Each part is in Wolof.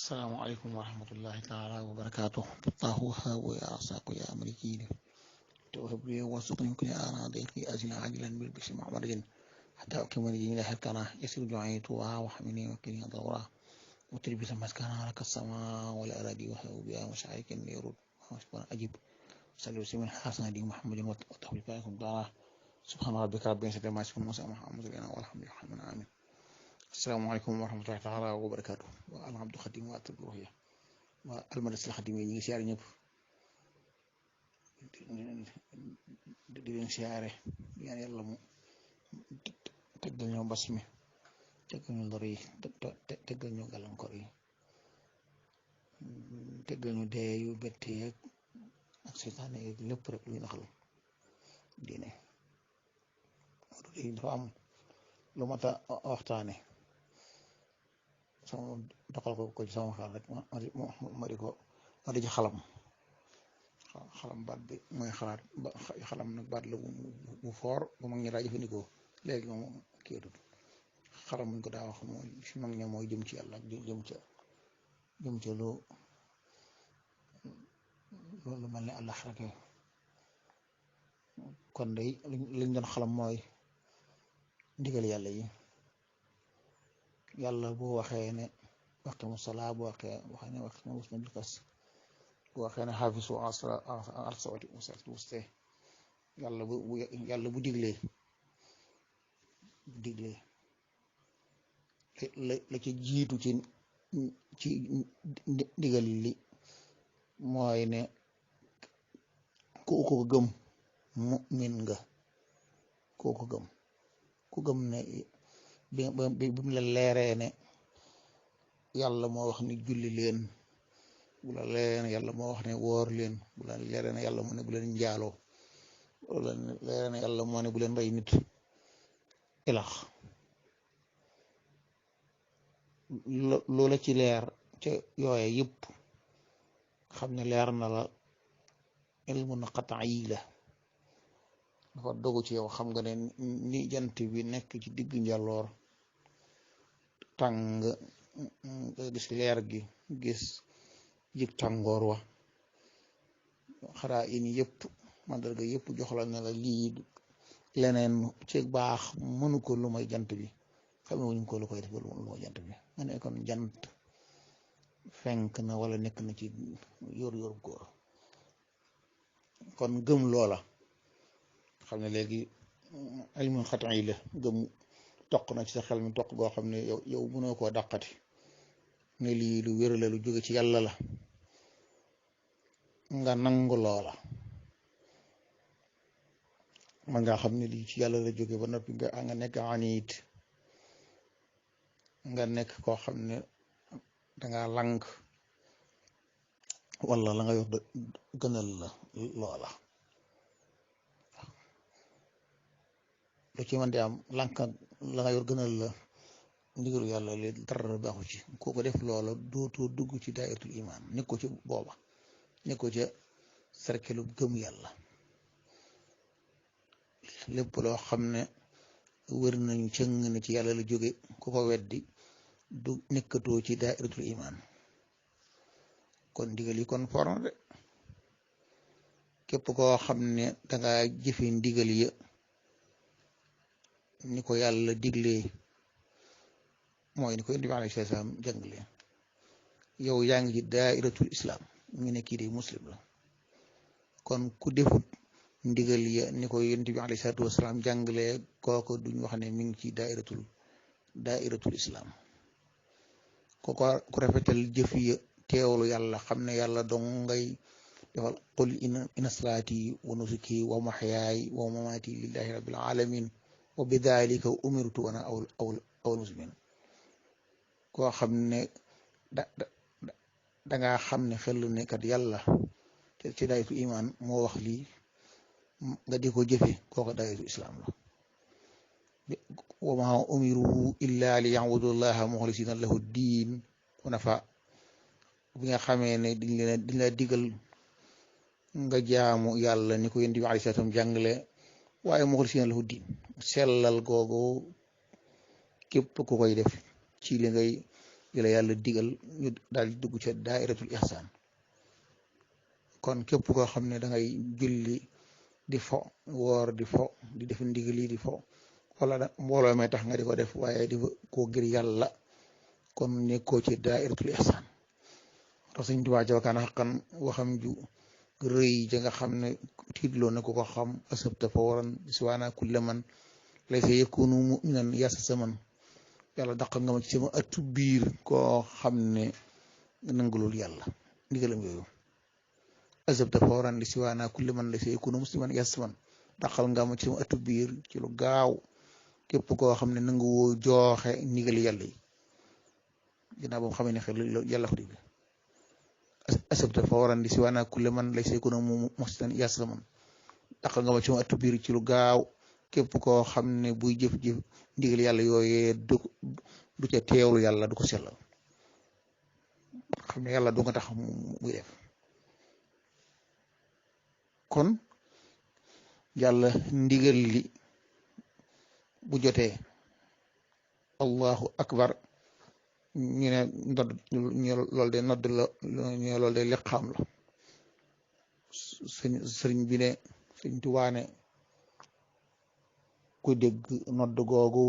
السلام عليكم ورحمة الله تعالى وبركاته. طاهوها ويا عصاك يا أمريكي توهب لي وسقني يمكن أنا ضيقي أزل عاجلا بالبشر معمر حتى أكمل دين الله الكراه يسير جعيت وحمني وكني ضورا وتلبس مسكنا لك السماء والأراضي وهو بها مشارك يرد وشكرا أجيب صلي وسلم حسن دي محمد وتحوي بكم تعالى سبحان ربك رب العزة عما يصفون وسلام محمد والحمد لله آمين. السلام عليكم ورحمة الله تعالى وبركاته. العبد خديم واتب روحية والمدرسة الخديمية ñi siyaare ñëpp di leen siyaare ñaan yàlla mu teggal ñu mbas mi teggal ñu lor yi teggal ñu gàllankoor yi teggal ñu dee yu bette yeeg ak seytaane yeeg lépp rek luy naxal diine dafa am lu mat a waxtaane sama doxal ko ci sama xel rek ma di ci xalam baat bi mooy xalaat xalam nag baat la bu foor bu mag ñi daa jëfandikoo léegi moom kii tut xalam muñ ko daa wax mooy si mag ña mooy jëm ci yàlla jëm ca lu mel ne àllax rek kon day liñ doon xalam mooy ndigal yàlla yi yàlla boo waxee ne waqimu salaa boo waxee ne waqimu usna bil qas boo waxee ne xaafisu ala salawaati wuste yàlla bu diglee la ci jiitu ci ndigal li mooy ne ku ko gëm mu'min nga ku gëm ne bi mu la leeree ne yàlla moo wax ni julli leen bu la leeree ne yàlla moo wax ne woor leen bu la leeree ne yàlla moo ne bu leen njaaloo bu la leeree ne yàlla moo ne bu leen rey nit ilax loola ci leer ca yooye yëpp xam ne leer na la ilmu na xataa yi la dafa dogu ci yow xam nga ne ni jant bi nekk ci digg njàlloor tàng nga gis leer gi gis yëg tàngoor wa xaraa ini yëpp mandarga yëpp joxla ne la lii leneen ci baax mënu ko lu may jant bi xamee wuñ ko lu koy def lu may jant bi nga ne kon jant fenk na wala nekk na ci yor góor kon gëm loola xam ne léegi ilmul xatan yi la gëm toq na ci sa xel mi toq goo xam ne yow mënoo koo dàqati ne lii lu wér la lu jóge ci yàlla la nga nangu loola man nga xam ne lii ci yàlla la jóge ba noppi nga nekk anit nga nekk koo xam ne danga lànk wala la nga yor gënal la loola lu ci mën di am lànk la nga yor gënal la ndigalu yàlla li dara baaxu ci kooku def loola dootoo dugg ci daayiratul iman nekk ko ci booba nekk ko ca cercle gëm yàlla lépp loo xam ne wër nañu cëng ne ci yàlla la jóge ku ko weddi du nekkatoo ci daayiratul iman kon ndigal yi kon forna de képp koo xam ne danga jëfe ndigal ya ni ko yàlla diglee mooy ni ko Yonent bi alayhi salaam jàngale yow yaa ngi ci daayiratul islam ñu ne kii de muslim la kon ku defut ndigal ya ni ko Yonent bi alayhi salaatu wasalaam jàngale kooku duñ wax ne mi ngi ci daayiratul islam ku rafetal jëf ya teewlu yàlla xam ne yàlla dong ngay defal qul inna salaati wa nusuki wa mahyaaya wa mamaati lillahi rabbil alamin wa bi daalika umirtu wa ana awwalul muslimin koo xam ne dangaa xam ne xel ne kat yàlla ci daayiratul iman moo wax lii nga di ko jëfe kooku daayiratul islam la wa ma umiru illa li ya'budullaha mukhlisina lahu diin hunafa bi nga xamee ne diñ la digal nga jaamu yàlla ni ko Yonent bi alayhi salaam jàngale waaye mukhlisina lahu diin sellal googu képp ku koy def ci li ngay yi la yàlla digal ñu daal di dugg ca daayiratul ihsaan kon képp koo xam ne da ngay julli di fo woor di fo di def ndigal yi di fo wala mbooloo may tax nga di ko def waaye di ko ngir yàlla kon nekkoo ci daayiratul ihsaan tax Sëñ Tuubaa ca Wakana Haqqan waxam ju rëy ja nga xam ne tiitloo na ko ko xam asabta fawran siwaana kulla man laysa yakunu mu'minan yasa saman yàlla daqal nga ma ci sama atu biir koo xam ne nangulul yàlla ndigalam yooyu asabta fawran li siwaana kulla man laysa yakunu musliman yasa saman daqal nga ma ci sama atu biir ci lu gaaw képp koo xam ne nangu woo jooxe ndigal yàlla yi ginnaaw ba mu xamee ne xel yàlla ko digle asabta fawran li siwaana kulla man laysa yakunu musliman yasa saman daqal nga ma ci sama atu biir ci lu gaaw képp koo xam ne buy jëf-jëf ndigal yàlla yooyee du ca teewlu yàlla du ko sellal xam ne yàlla du nga tax muy def kon yàlla ndigal li bu jotee allahu akbar ñu ne ndodd ñu loolu de nodd la ñu loolu de liqaam la sëriñ bi ne sëriñ Tuubaa ne ku dégg nodd googu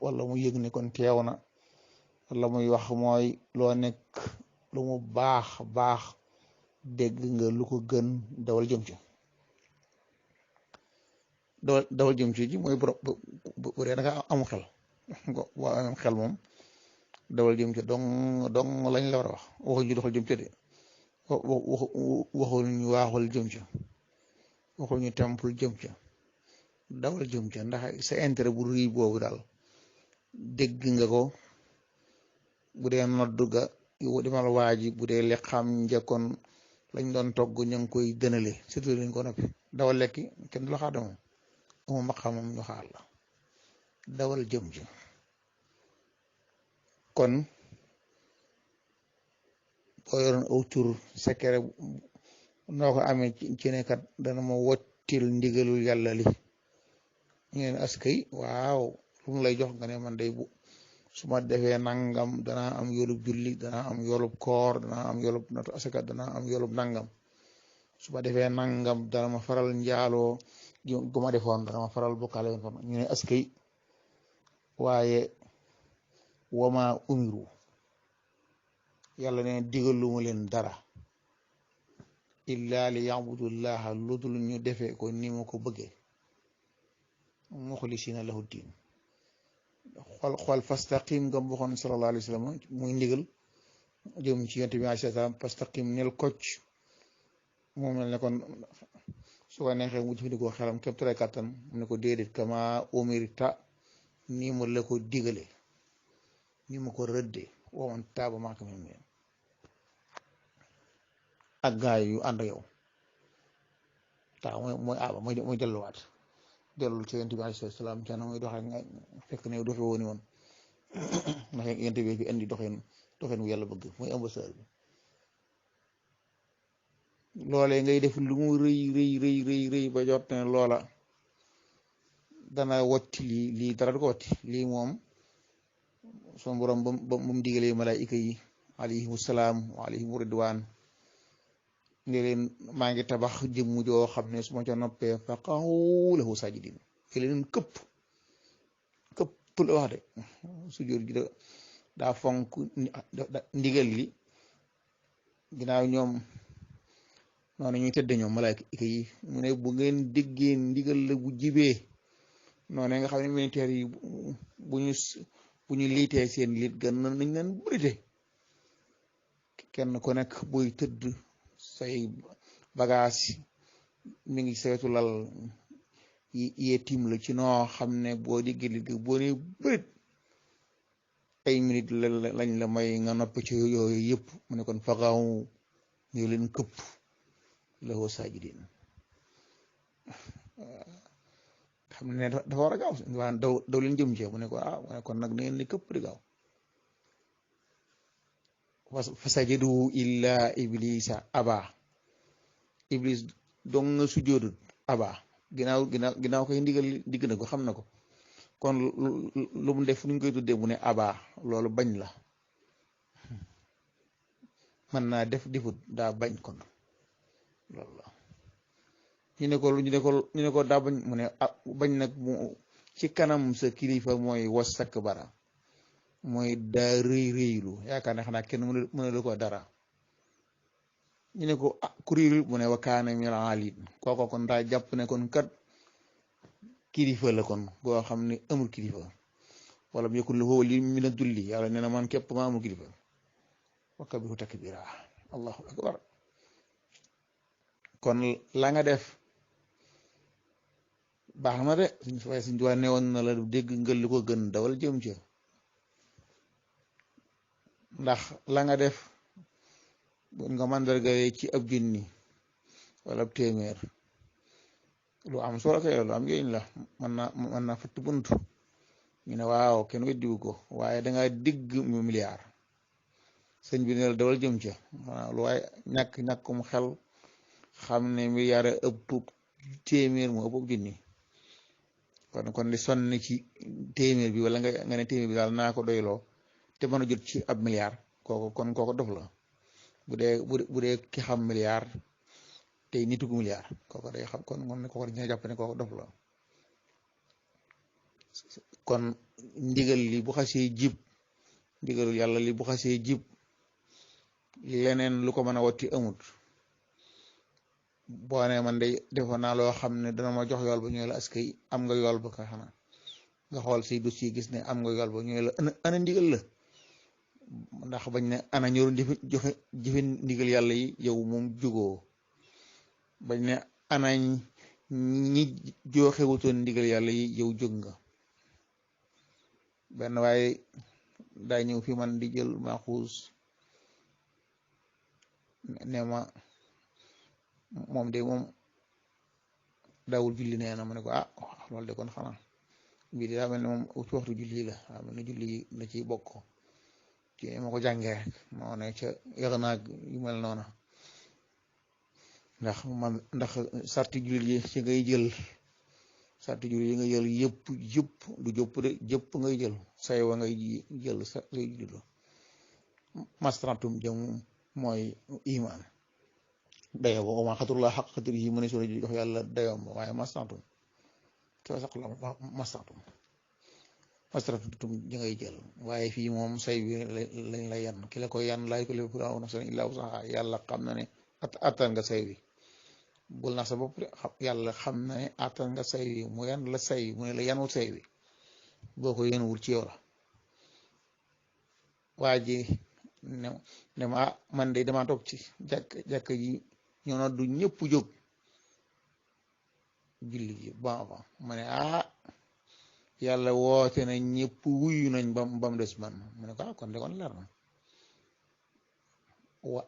wala mu yëg ne kon teew na wala muy wax mooy loo nekk lu mu baax baax dégg nga lu ko gën dawal jëm ci dawal jëm ci ji mooy bu dee da nga am xel boo am xel moom dawal jëm ci dong lañ la war a wax waxuñu doxal jëm ci de waxuñu waaxul jëm ci waxuñu tempul jëm ci dawal jëm ca ndax sa intérêt bu rëy boobu daal dégg nga ko bu dee noddu ga yow demal waa ji bu dee liqaam njëkkoon lañ doon togg ñu ngi koy dënale surtout lañ ko noppi dawal lekki kenn du la xaar moom amu maqaamam ñu xaar la dawal jëm ci kon boo yoroon aw tur secret noo ko amee ci ne kat dana ma wottil ndigalul yàlla li ngeen askay waaw lu mu lay jox nga ne man day bu su ma defee nangam danaa am yoolub julli danaa am yoolub koor danaa am yoolub natu asaka danaa am yoolub nangam su ma defee nangam dana ma faral njaaloo gu ma defoon dana ma faral bokkaale woon ñu ne askay waaye wama umiru yàlla ne digaluma leen dara illa li yabudullaha ludul ñu defee ko ni ma ko bëggee muxlisina lahu diin xool fastaqim nga waxoon sallallahu alayhi wa sallam muy ndigal jëm ci yonent bi alayhi salaam fastaqim nel kocc moom mel ne kon su ko neexee mu jëfandikoo xelam képp ture kàttan mu ne ko déedéet kama umirta ni ma la ko digale ni ma ko rëdde waman taaba maaka min leen ak gaay yu ànd yow taa mooy aaba mooy delluwaat dellul ci yonent bi alayhi salaam ca na muy doxee nga fekk ne doxe wooni woon ndax yonent bi fi indi doxeen wu yàlla bëgg mooy ambassadeur bi loolee ngay def lu mu rëy ba jot ne loola dana wotti lii dara du ko wotti lii moom son borom ba mu digalee malaayika yi alayhimu salaam wa alayhimu ridwaan ne leen maa ngi tabax jëmm joo xam ne su ma ca noppee faqa'u lahu saajidin leen këpp la wax de sujjóot gi daa fonk ndigal li ginnaaw ñoom noonu ñuy tëdd ñoom malaayika yi mu ne bu ngeen déggee ndigal la bu jibee noonu nga xam ne militaire yi bu ñu liitee seen liit gën nañ leen bëri kenn ku nekk buy tëdd say bagage mi ngi saytu lal yee tiim la ci noo xam ne boo déggee liggéey boo ne bërit ay minute lañ la may nga noppi ci yooyu yëpp mu ne kon faqaw ñu leen këpp lahu saajidin xam ne dafa war a gaaw waa daw leen jëm ci mu ne ko mu ne kon nag na ngeen ni këpp di gaaw fa sajadu illa iblisa aba iblis dong nga sujjóotut aba ginnaaw koy ndigal digg na ko xam na ko kon lu mu def nuñ koy tuddee mu ne aba loolu bañ la mën naa def defut daa bañ kon loolu la ñu ne ko daa bañ mu ne ah bañ nag mu ci kanam sa kilifa mooy was sakk bara mooy daa rëy rëylu yaakaar ne xanaa kenn mënu la ko dara ñu ne ko ah ku rëylu mu ne wa kaana minal aaliin kooko kon daa jàpp ne kon kat kilifa la kon goo xam ne amul kilifa wala mu yakun lahu waliyyun mina dulli yàlla nee na man képp ma amul kilifa wa kabbirhu takbiira allahu akbar kon la nga def baax na de waaye suñ duwaa newoon na la dégg nga lu ko gën dawal jëm ca ndax la nga def buñ nga màndargalee ci ab junni wala ab téeméer lu am solo kay lu am njëriñ la mën naa fatt bunt ñu ne waaw kenn weddiwu ko waaye danga digg milliard sëñ bi ne la dawal jëm ca waaw lu waaye ñàkkum xel xam ne milliard ëpp téeméer moo ëpp junni kon di sonn ci téeméer bi wala nga ne téeméer bi daal naa ko doyloo te mën a jot ci ab milliard kooku dof la bu dee ki xam milliard tey nitu gu milliard kooku day xam kon kooku dina jàpp ne kooku dof la kon ndigal li bu xasee jib ndigalul yàlla li bu xasee jib leneen lu ko mën a watti amut boo ne man day defoon naa loo xam ne dana ma jox yool ba ñooy la askay am nga yool ba ka xanaa nga xool say dossier gis ne am nga yool ba ñooy la ana ndigal la ndax bañ ne ana ñëru jëfe ndigal yàlla yi yow moom jugoo bañ ne ana ñi jooxewutoon ndigal yàlla yi yow jóg nga benn waaye daa ñëw fi man di jël maaxuus ne ma moom de moom daawul julli nee na ma ne ko ah loolu de kon xanaa bii de daa mel ne moom ci waxtu julli la daa mel ne julli la ciy bokk ci ma ko jàngee rek moo ne ca yëg naag yu mel noona ndax sarti julli yi ci ngay jël sarti julli yi nga jël yëpp du jëpp de jëpp ngay jël say wa ngay jël sa ngay julli mastrantum jëm mooy iman dayo ba ma xaturulaa xaq xatur yi mu ne soo jox yàlla dayoom ba waaye mastrantum te sax la mastrantum ji ngay jël waaye fii moom say bi lañ la yan ki la ko yan laay ko lépp aw nafsan illaa wusahaa yàlla xam na ne attan nga say wi bul na sa bopp de yàlla xam na ne attan nga say wi mu yan la say wi mu ne la yanul say wi boo ko yenuwul ci yow la waa ji ne ma man de dama toog ci jàkk ji ñoo na du ñëpp jóg julli ji ba ma ne yàlla woote na ñëpp wuyu nañ bam des man mu ne ko kon de kon leer na wa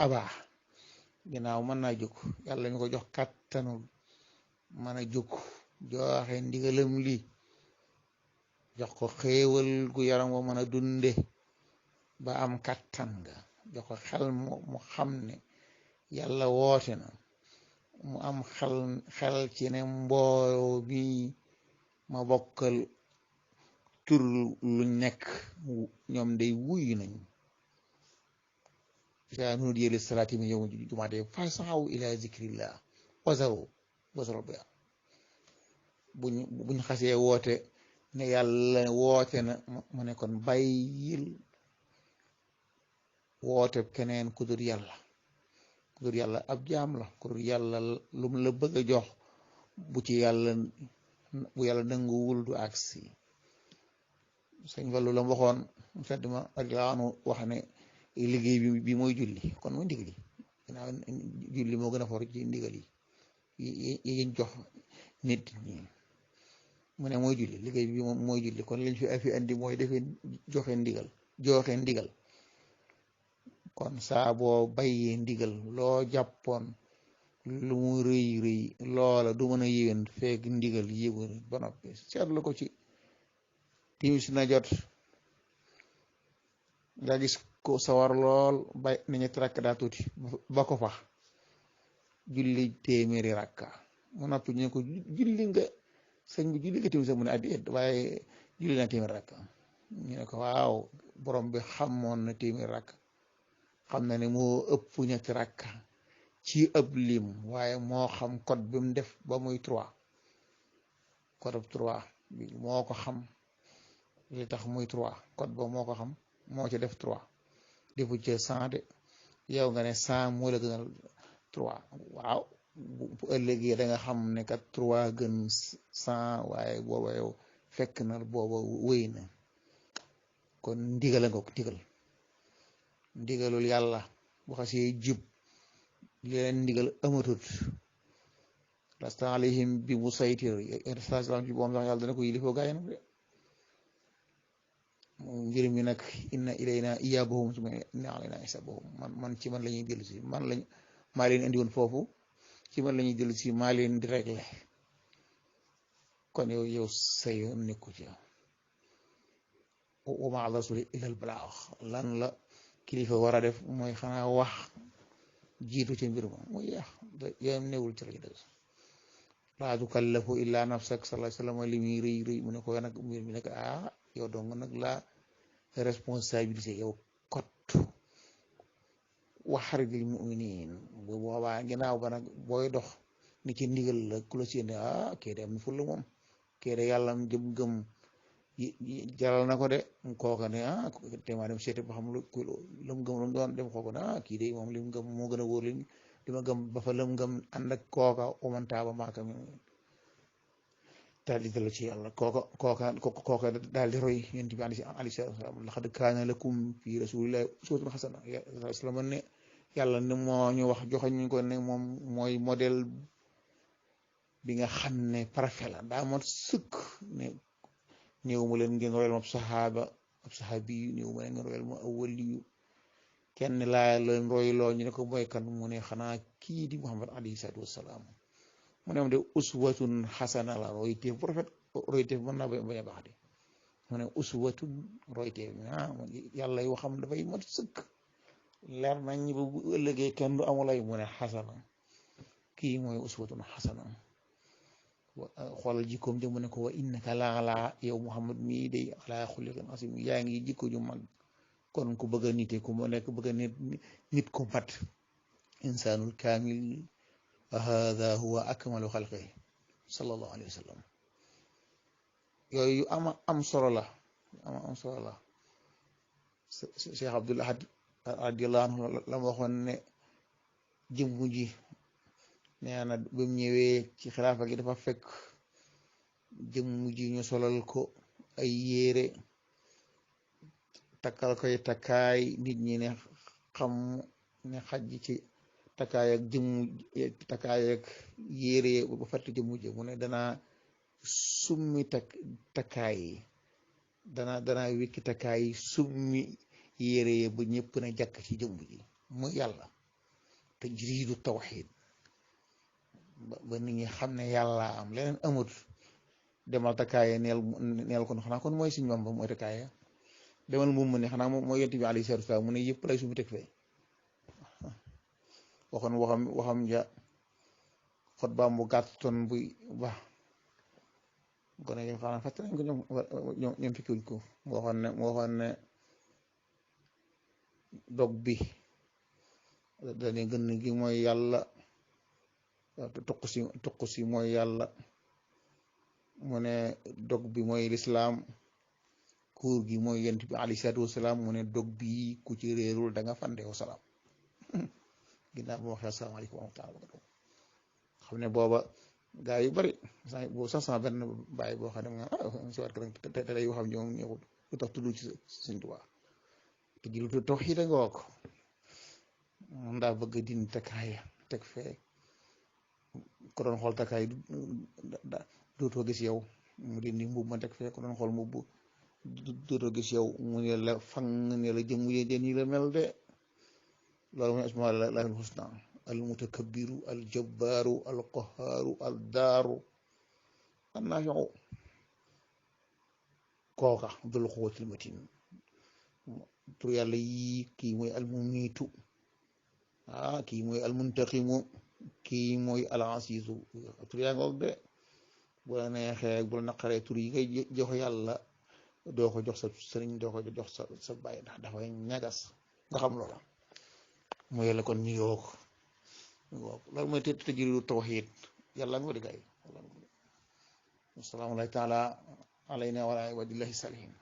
abaa ginnaaw mën naa jóg yàlla ñu ko jox kàttanu mën a jóg joxe ndigalam li jox ko xéewal gu yaram wa mën a dunde ba am kàttan nga jox ko xel mu xam ne yàlla woote na mu am xel ci ne mbooloo bi ma bokkal tur lu nekk ñoom day wuyu nañ saa nuudiya lis salaati min yawmil jumaati fas'aw ila zikrillah wazaru bi buñ xasee woote ne yàlla woote na mu ne kon bàyyil woote keneen ku dul yàlla ab jaam la ku dul yàlla lu mu la bëgg a jox bu yàlla nanguwul du agsi sëñ Fallu la waxoon sedd ma radiyallaahu wax ne liggéey bi mooy julli kon mooy ndigal yi ginnaaw julli moo gën a for ci ndigal yi yiñ jox nit ñi mu ne mooy julli liggéey bi mooy julli kon liñ fi andi mooy defee joxe ndigal kon saa boo bàyyee ndigal loo jàppoon lu mu rëy loola du mën a yéwén fekk ndigal yéwén ba noppi seetlu ko ci timis na jot nga gis ko sawar lool bay na ñetti rakk daa tuuti ba ko fa julli téeméeri rakka mu noppi ñu ne ko julli nga sëñ bi julli nga timis mu ne addi waaye julli na téeméeri rakka ñu ne ko waaw borom bi xamoon na téeméeri rakk xam na ne moo ëpp ñetti rakka ci ëpp lim waaye moo xam code bi mu def ba muy 3 code of 3 bi moo ko xam li tax muy 3 code ba moo ko xam moo ci def 3 defu ci 100 de yow nga ne 100 moo la gënal 3 waaw bu ëllëgee da nga xam ne kat 3 gën 100 waaye booba yow fekk na booba wéy na kon ndigal nga ko ndigalul yàlla bu xasee jib li leen ndigal amatut lasta alayhim bi musaytir sallam ci boom sax yàlla dana ko yilifoo gaay nag de mbir mi nag inna ilayna iyabahum suma inna alayna hisabahum man ci man la ñuy dellu si maa leen indi woon foofu ci man la ñuy dellu si maa leen di réglé kon yow sa yoon nekku ci wa ma rasuli illa al balaax lan la kilifa war a def mooy xanaa wax jiitu ci mbir ma muy yeex yoon newul ci la dëgg laa tukallafu illa nafsak sallallahu alayhi wa sallam li muy rëy mu ne ko nag mbir mi nag yow dong nag la responsabilité yow kot waxaridil muminin bu boobaa ginnaaw ba nag booy dox ni ci ndigal la ku la si ne kii de am na fulla moom kii de yàlla am jëm gëm jaral na ko de kooka ne te maa dem seeti ba xam lu mu gëm lu mu doon dem kooka ne kii de moom li mu gëm moo gën a wóor li ma gëm ba fa lam gëm ànd ak kooka umantaa ba maaka mi daal di dellu ci yàlla kooka daal di roy yonent bi alayhi salaam laqad kaana lakum fi rasulillahi uswatun hasana sallam ne yàlla ne moo ñu wax joxoñ ñu ko ne moom mooy modèle bi nga xam ne parfait la daa mot sëkk ne néew ma leen ngeen royal ma ab saxaabi yu néew ma leen ngeen royal ma aw waliyu kenn laa leen royloo ñu ne ko mooy kan mu ne xanaa kii di Muhammad alayhi salaatu wassalaam mu ne de uswatun xasana la royteef bu rafet royteef mën naa bañ a baax de mu ne uswatun royteef yàlla yoo xam dafay mat sëkk leer nañ ba bu ëllëgee kenn du amulay mu ne xasana kii mooy uswatun xasana xoolal jikkoom jëm mu ne ko wa innaka la ala yow Muhammad mii day ala xuliqin asim yaa ngi jikko ju mag kon ku bëgg a nite ku mu nekk bëgg a nit ku mat insaanul kaamil wa hada huwa akmalu xalqi sallallahu alayhi wa sallam yooyu am solo la am solo la Cheikh Abdul Ahad radiyallahu anhu la ma waxoon ne jëmmu ji nee na ba mu ñëwee ci xilaafa gi dafa fekk jëmmu ji ñu solal ko ay yére takkal koy takkaay nit ñi ne xam ne xaj ci takkaay ak jëmmu takkaay ak yére ba fàtte jëmmu ji mu ne danaa summi takkaay yi danaa wékki takkaay yi summi yére yi ba ñëpp na jàkk ci jëmmu ji mu yàlla te jiriidu tawxiid ba nit ñi xam ne yàlla am leneen amut demal takkaay neel kon xanaa kon mooy suñu Bamba mooy takkaay demal moom mu ne xanaa mooy yonent bi alayhi salaatu wasalaam mu ne yëpp lay sumi teg fee waxam ja xot baam bu gàttoon buy ba gone yi xanaa fàtte nañ ko ñoom fikkiwuñ ko mu waxoon ne dog bi dane gën gi mooy yàlla tuq si mooy yàlla mu ne dog bi mooy lislaam kuur gi mooy yonent bi alayhi salaatu wasalaam mu ne dog bi ku ci réerul da nga fande wa salaam ginnaaw bu ma waxee asalaamaaleykum wa rahmatulah xam ne booba gaa yu bari boobu sax sama benn bàyyi boo xam ne si waat te day waxam ñoom ñëwul lu tax tudd ci Sëñ Tuubaa te ji lu tawhiid nga woo ko ndaa bëgg dindi takkaay teg fee ko doon xool takkaay dootoo gis yow mu dindi mbubb ma teg fee ko doon xool mbubb dootoo gis yow mu ne la fang ne la jëm yee nii la mel de loolu mooy asmaa Allaahil husnaa al mutakabbiru al jabbaaru al qahhaaru al daaru an naafiu kooka dul quwwatil matiin tur yàlla yii kii mooy al mumiitu kii mooy al muntaqimu kii mooy al asiisu tur yaa ngoog de bu la neexee bu la naqaree tur yi ngay jox yàlla doo ko jox sa sëriñ doo ko jox sa bàyyi ndax dafay ñagas nga xam loola mu yàlla kon ñu yook loolu mooy tajridu tawhid yàlla nga ko di gay assalaamu taala alayna wa ala ibadillahi salihin